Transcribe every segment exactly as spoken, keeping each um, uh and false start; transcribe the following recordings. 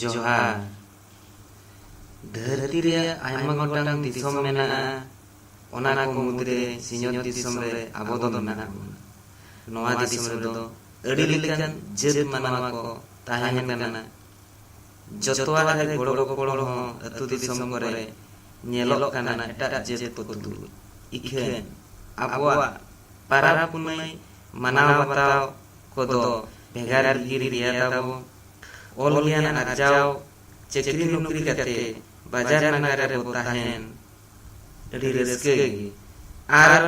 ᱡᱚᱦᱟᱨ᱾ ᱫᱷᱟᱹᱨᱛᱤ ᱨᱮ ᱟᱭᱢᱟ ᱜᱚᱴᱟᱝ ᱫᱤᱥᱚᱢ ᱢᱮᱱᱟᱜᱼᱟ᱾ ᱚᱱᱟ ᱠᱚ ᱢᱩᱫᱽᱨᱮ ᱥᱤᱧᱚᱛ ᱫᱤᱥᱚᱢ ᱨᱮ ᱟᱵᱚ ᱫᱚ ᱢᱮᱱᱟᱜ ᱵᱚᱱᱟ᱾ ᱱᱚᱣᱟ ᱫᱤᱥᱚᱢ ᱨᱮᱫᱚ ᱟᱹᱰᱤ ᱞᱮᱠᱟᱱ ᱡᱟᱹᱛ ᱢᱟᱱᱣᱟ ᱠᱚ ᱛᱟᱦᱮᱱ ᱠᱟᱱᱟ᱾ ᱡᱚᱛᱚᱣᱟᱜ ᱨᱮ ᱜᱚᱲᱚ ᱜᱚᱯᱚᱲᱚ ᱦᱚᱸ ᱟᱹᱛᱩ ᱫᱤᱥᱚᱢ ᱠᱚᱨᱮ ᱧᱮᱞᱚᱜ ᱠᱟᱱᱟ ᱮᱴᱟᱜ ᱡᱟᱹᱛ ᱠᱚ ᱛᱩᱞᱩᱡ᱾ ᱤᱠᱷᱟᱹᱱ ᱟᱵᱚᱣᱟᱜ ᱯᱟᱨᱟᱵᱽ ᱯᱩᱱᱟᱹᱭ ᱢᱟᱱᱟᱣ ᱵᱟᱛᱟᱣ ᱠᱚᱫᱚ ᱵᱷᱮᱜᱟᱨ ᱜᱮ ᱜᱮᱭᱟ ᱛᱟᱵᱚ᱾ ᱚᱞ ᱜᱮᱭᱟᱱ ᱟᱨᱡᱟᱣ, ᱪᱟᱹᱠᱨᱤ ᱱᱚᱠᱨᱤ ᱠᱟᱛᱮ ᱵᱟᱡᱟᱨ ᱱᱟᱜᱟᱨ ᱨᱮᱵᱚ ᱛᱟᱦᱮᱱ ᱟᱹᱰᱤ ᱨᱟᱹᱥᱠᱟᱹ ᱜᱮ᱾ ᱟᱨ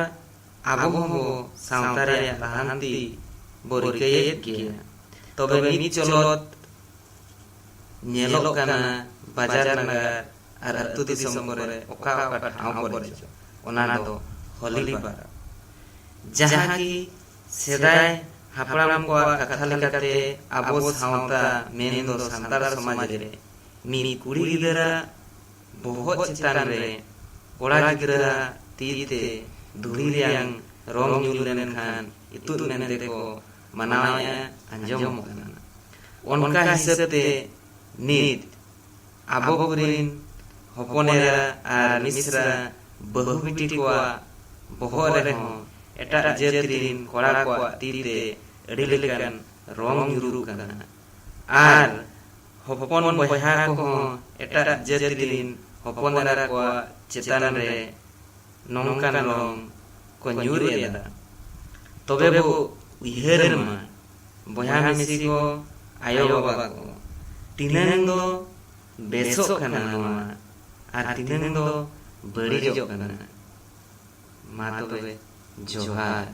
ᱟᱵᱚ ᱦᱚᱸ ᱥᱟᱶᱛᱟ ᱨᱮᱭᱟᱜ ᱞᱟᱦᱟᱱᱛᱤ ᱵᱚ ᱨᱤᱠᱟᱹᱭᱮᱫ ᱜᱮᱭᱟ᱾ ᱛᱚᱵᱮ ᱢᱤᱫ ᱪᱚᱞᱚᱛ ᱧᱮᱞᱚᱜ ᱠᱟᱱᱟ ᱵᱟᱡᱟᱨ ᱱᱟᱜᱟᱨ ᱟᱨ ᱟᱹᱛᱩ ᱫᱤᱥᱚᱢ ᱠᱚᱨᱮ ᱚᱠᱟ ᱚᱠᱟ ᱴᱷᱟᱶ ᱠᱚᱨᱮ ᱪᱚ, ᱚᱱᱟ ᱫᱚ ᱦᱳᱞᱤ ᱯᱟᱨᱟᱵᱽ, ᱡᱟᱦᱟᱸ ᱠᱤ ᱥᱮᱫᱟᱭ ᱦᱟᱯᱲᱟᱢ ᱠᱚᱣᱟᱜ ᱠᱟᱛᱷᱟ ᱞᱮᱠᱟᱛᱮ ᱟᱵᱚ ᱥᱟᱶᱛᱟ ᱢᱮᱱᱫᱚ ᱥᱟᱱᱛᱟᱲ ᱥᱚᱢᱟᱡᱽ ᱨᱮ ᱢᱤᱫ ᱠᱩᱲᱤ ᱜᱤᱫᱽᱨᱟᱹ ᱵᱚᱦᱚᱜ ᱪᱮᱛᱟᱱ ᱨᱮ ᱠᱚᱲᱟ ᱜᱤᱫᱽᱨᱟᱹ ᱛᱤ ᱛᱮ ᱫᱷᱩᱲᱤ ᱨᱮᱭᱟᱝ ᱨᱚᱝ ᱧᱩᱨ ᱞᱮᱱᱠᱷᱟᱱ ᱤᱛᱩᱫ ᱢᱮᱱᱛᱮ ᱠᱚ ᱢᱟᱱᱟᱣᱮᱫᱼᱟ, ᱟᱸᱡᱚᱢᱚᱜ ᱠᱟᱱᱟ᱾ ᱚᱱᱠᱟ ᱦᱤᱥᱟᱹᱵ ᱛᱮ ᱱᱤᱛ ᱟᱵᱚ ᱠᱚᱨᱮᱱ ᱦᱚᱯᱚᱱ ᱮᱨᱟ ᱟᱨ ᱢᱤᱥᱨᱟ ᱵᱟᱹᱦᱩ ᱵᱤᱴᱤ ᱠᱚᱣᱟᱜ ᱵᱚᱦᱚᱜ ᱨᱮᱦᱚᱸ ᱮᱴᱟᱜ ᱡᱟᱹᱛ ᱨᱮᱱ ᱠᱚᱲᱟ ᱠᱚᱣᱟᱜ ᱛᱤ ᱛᱮ ᱟᱹᱰᱤ ᱞᱮᱠᱟᱱ ᱨᱚᱝ ᱧᱩᱨᱩᱜ ᱠᱟᱱᱟ᱾ ᱟᱨ ᱦᱚᱯᱚᱱ ᱵᱚᱭᱦᱟ ᱠᱚᱦᱚᱸ ᱮᱴᱟᱜ ᱡᱟᱹᱛ ᱨᱮᱱ ᱦᱚᱯᱚᱱ ᱮᱨᱟ ᱠᱚᱣᱟᱜ ᱪᱮᱛᱟᱱ ᱨᱮ ᱱᱚᱝᱠᱟᱱ ᱨᱚᱝ ᱠᱚ ᱧᱩᱨ ᱮᱫᱟ᱾ ᱛᱚᱵᱮ ᱵᱚ ᱩᱭᱦᱟᱹᱨ ᱢᱟ, ᱵᱚᱭᱦᱟ ᱢᱤᱥᱤ ᱠᱚ, ᱟᱭᱳ ᱵᱟᱵᱟ ᱠᱚ, ᱛᱤᱱᱟᱹᱝ ᱫᱚ ᱵᱮᱥᱚᱜ ᱠᱟᱱᱟ ᱱᱚᱣᱟ ᱟᱨ ᱛᱤᱱᱟᱹᱝ ᱫᱚ ᱵᱟᱹᱲᱤᱡᱚᱜ ᱠᱟᱱᱟ᱾ ᱢᱟ ᱛᱚᱵᱮ, ᱡᱚᱦᱟᱨ᱾